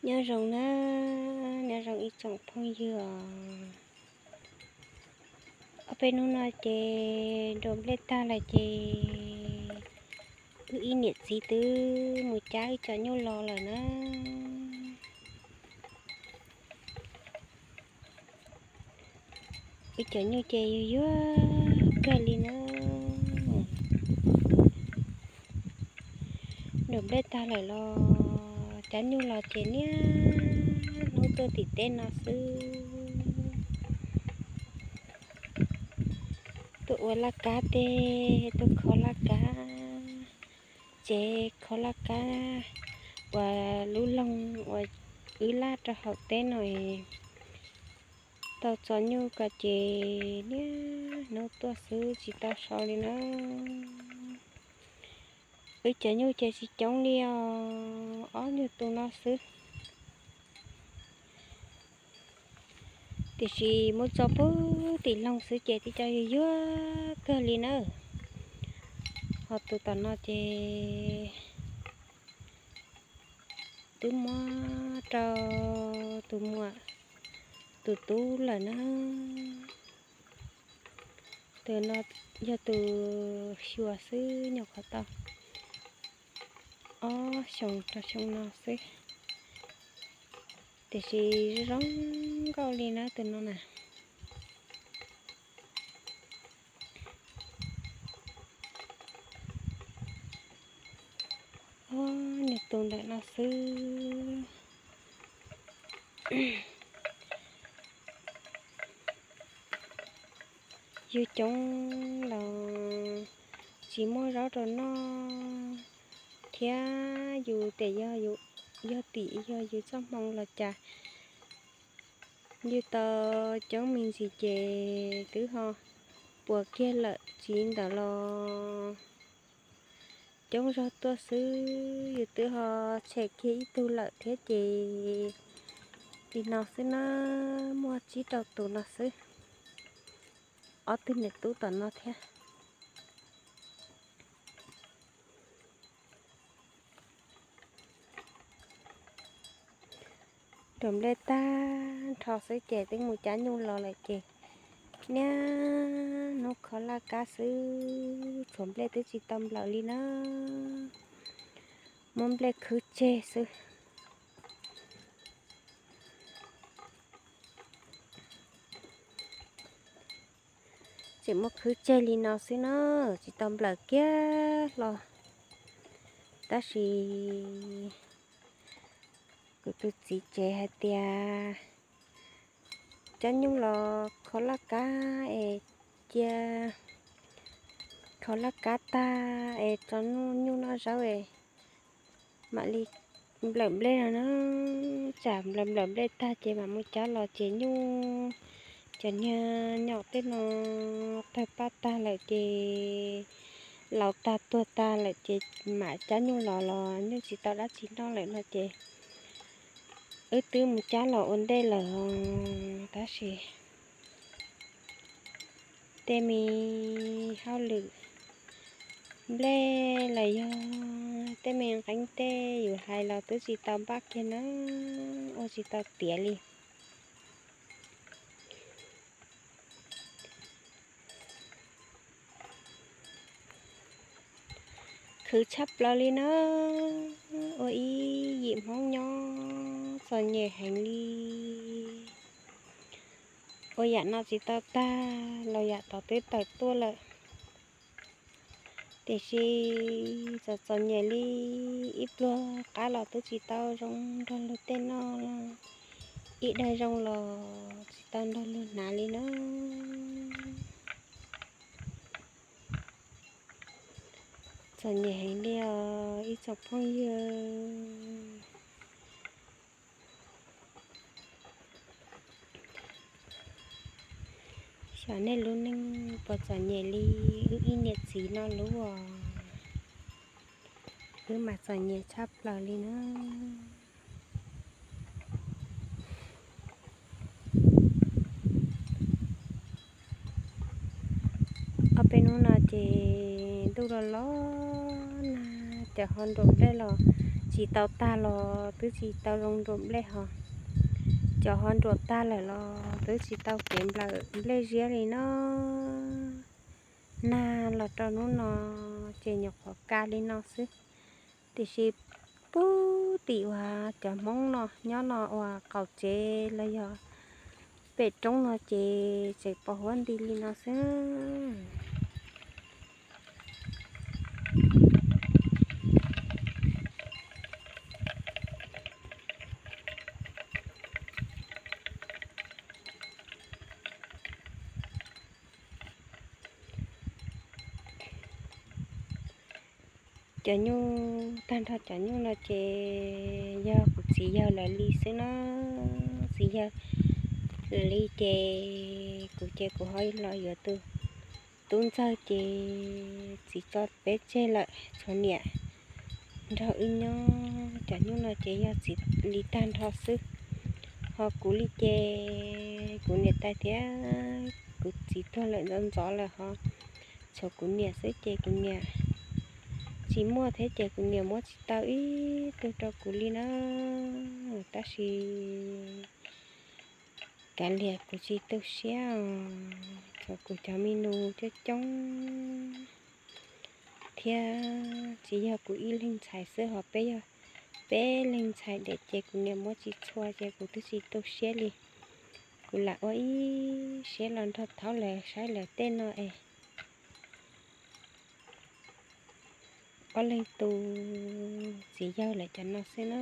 Nyob zoo na, nyob zoo ib tsoom phooj ywg os. Ob peb hnub no ces nruam nplej tag lawm ces wb ib niam txiv twb mus cab wb cov nyuj los lawm na. Wb cov nyuj ces yuag yuag kawg li na. Nruam nplej tag lawm los cab nyuj los ces niaj hnub tuaj tim teb no xwb. Tuaj ua laj kab tej, tuaj kho laj kab, tsev kho laj kab, ua lub loog ua wb laj rau hauv teb no es tau txo nyuj ko ces niaj hnub tuaj xwb tsis tau so li na. Wb cov nyuj ces tsis coob li os, ob nyuag tus no xwb. Tiam sis muab tso puag tim loog xwb ces twb cov yuag yuag kawg li na. Ho tus tom no ces twb muab rau tus muam tus tub lawm na. Tus no yog tus xyuas xwb, nyuam qhuav tau ob xyoos rau xyoo no xwb, tiam sis zoo zoo nkauj li na tus no na. Ob nyuag tus ntawm no xwb. Yus coob los tsis muaj zaub rau noj thiab, yus tias yog tim yog yus txoj hmoo los cas, yus tau coob me ntsis ces twb ho puas kiag lawm, tsis ntawd los coob zog tuaj xwb yus twb ho tshem kiag ib tug lawm thiab ces li no xwb na, muaj tsib rau tus no xwb, ob tug niam tub tom no thiab. Nruam nplej tag nrho xwb ces twb mus cab nyuj los lawm ces niaj hnub kho laj kab xwb, tshuav nplej twb tsis tau nplawm li na, muab nplej khwb tseg xwb. Tseem muab khwb tseg li no xwb na, tsis tau nplawm kiag hlo. Tab sis kuv tus txiv tsev hais tias cab nyuj los kho laj kab es cia kho laj kab tag es tso nyuj noj zaub es mam li nplawm nplej no na. Tsam nplawm nplawm nplej tag ces mam mus cab los ces nyuj cov niag nyom tej no tawg paj tag lawm ces laus tag tuag tag lawm ces mam cab nyuj los los nyuj tsis tau dab tsi noj lawm no ces wb twb mus cab los ua ntej lawm tab sis tej me hauj lwm nplej los yog tej me nqeeb tej yus hais los twb tsis tau npaj kiag na, ua tsis tau tiav li. Khwv tshaj plaws li na, ua ib yim Hmoob nyob txom nyem heev li. Ua yam no tsis tau tag los yam tod twb tawm tuaj lawm. Tiam sis txom txom nyem li, ib pluag qab los twb tsis tau zoo nrog luag tej noj, ib daig zoo los tsis tau nrog luag hnav li na. Txom nyem heev li os ib tsoom phooj ywg. Xyov nej lub neej puas txom nyem li wb ib niam txiv no lub os. Wb mas txom nyem tshaj plaws li na. Ob peb hnub no ces ntuj los los nag, cov ho nruam nplej los tsis tau tag los twb tsis tau zoo nruam nplej ho, cov ho nruam tag lawm los twb tsis tau kev nplawm nplej ziab li no. Nag los rau hnub no ces nyuam qhuav kaj li no xwb, tiam sis pub tim uas cov Hmoob no nyob no uas qaum tsev los yog pem roob no ces tseem pos huab nti li no xwb. Cov nyuj, tag nrho cov nyuj no ces yog kuv txiv yawg lawv li xwb no. Txiv yawg lawv li ces kuv ces kuv ho los yuav tus tub ntxawg ces txiv tso peb tseg lawm, tshuav niam nrog wb nyob. Cov nyuj no ces yog txiv li tag nrho xwb. Ho kuv li ces kuv niam tais thiab kuv txiv tuag lawm ntxov ntxov lawm ho tshuav kuv niam xwb ces kuv niam tsis muaj thiab ces kuv niam muab tsis tau ib tug rau kuv li na. Tab sis kav liam kuv tsis tu siab os, tshuav kuv cov me nus coob coob thiab tsis yog kuv ib leeg ntxhais xwb ho peb yog peb leeg ntxhais deb ces kuv niam muab tsis txhua ces kuv twb tsis tu siab li. Kuv lam ua ib siab los nrog thaub lawv saib lawv tej no es ob leeg tus txiv yawg lawv cov no xwb na.